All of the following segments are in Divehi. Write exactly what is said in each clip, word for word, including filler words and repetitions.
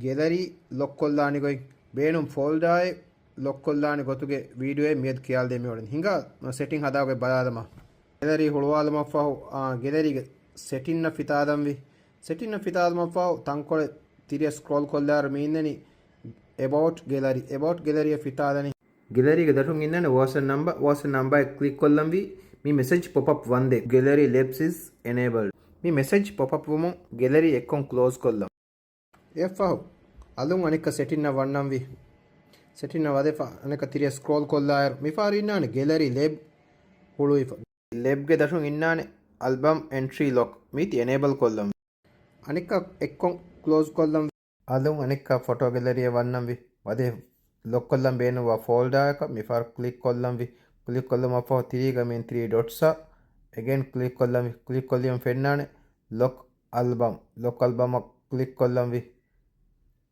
ގެލަރީ ލޮކްކޮށްލާނެ ގޮތް، ބޭނުން ފޯލްޑާއެއް ލޮކްކޮށްލާނެ ގޮތުގެ ވީޑިއޯއެއް މިއަދު ކިޔާލަދޭ މިއުޅެން. ހިނގާ ސެޓިން ހަދާގޮތް ބަލާލަމާ. ގެލަރީ ހުޅުވާލުމަށްފަހު، އާ، ގެލަރީގެ ސެޓިންއަށް ފިތާލަންވީ. ސެޓިންއަށް ފިތާލުމަށްފަހު ތަންކޮޅެއް ތިރިއަށް ސްކްރޯލް ކޮށްލާއިރު މި އިންނަނީ އެބައުޓް ގެލަރީ. އެބައުޓް ގެލަރީއަށް ފިތާލަނީ. ގެލަރީގެ ދަށުން އިންނާނެ ވާޓްސްއެޕް ނަމްބަ. ވާޓްސްއެޕް ނަމްބައެއް ކްލިކް ކޮށްލަންވީ. މި މެސެޖް ޕޮޕްއަޕް ވަންދެން. ގެލަރީ ލެބްސް އިޒް އެނޭބަލްޑް. މި މެސެޖް ޕޮޕްއަޕް ވުމުން ގެލަރީ އެއްކޮށް ކްލޯޒް ކޮށްލަން. އެއަށްފަހު އަލުން އަނެއްކާ ސެޓިންއަށް ވަންނަންވީ. ސެޓިންއަށް ވަދެފަ އަނެއްކާ ތިރިއަށް ސްކްރޯލް ކޮށްލާއިރު މިފަހަރު އިންނާނެ ގެލަރީ ލެބް ހުޅުވިފަ. ލެބްގެ ދަށުން އިންނާނެ އަލްބަމް އެންޓްރީ ލޮކް. މީތި އެނޭބަލް ކޮށްލަން. އަނެއްކާ އެއްކޮށް ކްލޯޒް ކޮށްލަން. އަލުން އަނެއްކާ ފޮޓޯ ގެލަރީއަށް ވަންނަންވީ. ވަދެ ލޮކްކޮށްލަން ބޭނުންވާ ފޯލްޑާއަކަށް މިފަހަރު ކްލިކް ކޮށްލަންވީ. ކްލިކް ކޮށްލުމަށްފަހު ތިރީގަ މިއިން ތްރީ ޑޮޓްސްއަށް އެގެން ކްލިކް ކޮށްލަންވީ. ކްލިކް ކޮށްލީމަ ފެންނާނެ ލޮކް އަލްބަމް. ލޮކް އަލްބަމަށް ކްލިކް ކޮށްލަންވީ.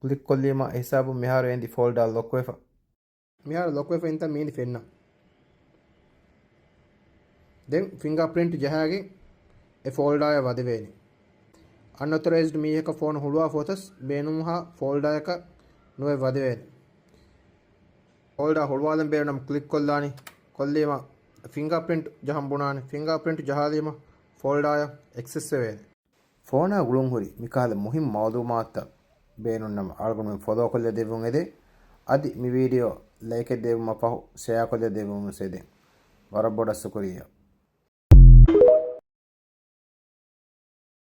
ކްލިކް ކޮށްލީމަ އެހިސާބުން މިހާރު އެނދި ފޯލްޑާ ލޮކްވެފަ. މިހާރު ލޮކްވެފަ އިންތަން މީނި ފެންނަ. ދެން ފިންގާޕްރިންޓް ޖަހާގެން އެ ފޯލްޑާއަށް ވަދެވޭނެ. އަންއޮތަރައިޒްޑް މީހަކަށް ފޯނު ހުޅުވާ ފޮތަސް ބޭނުންހާ ފޯލްޑާއަކަށް ނުވެ ވަދެވޭނެ. ފޯލްޑާ ހުޅުވާލަން ބޭނުންނަމަ ކްލިކް ކޮށްލާނީ. ކޮށްލީމަ ފިންގާޕްރިންޓް ޖަހަން ބުނާނެ. ފިންގާޕްރިންޓް ޖަހާލީމަ ފޯލްޑާއަށް އެކްސެސް ވެވޭނެ. ފޯނާ ގުޅުންހުރި މިކަހަލަ މުހިންމު މައުލޫމާތުތައް ބޭނުންނަމަ އަޅުގަނޑުމެން ފޮލޯކޮށްލަދެއްވުން އެދެން. އަދި މި ވީޑިއޯ ލައިކެއް ދެއްވުމަށް ފަހު ޝެއާކޮށްލަދެއްވުމަށް އެދެން. ވަރަށް ބޮޑަށް ޝުކުރިއްޔާ.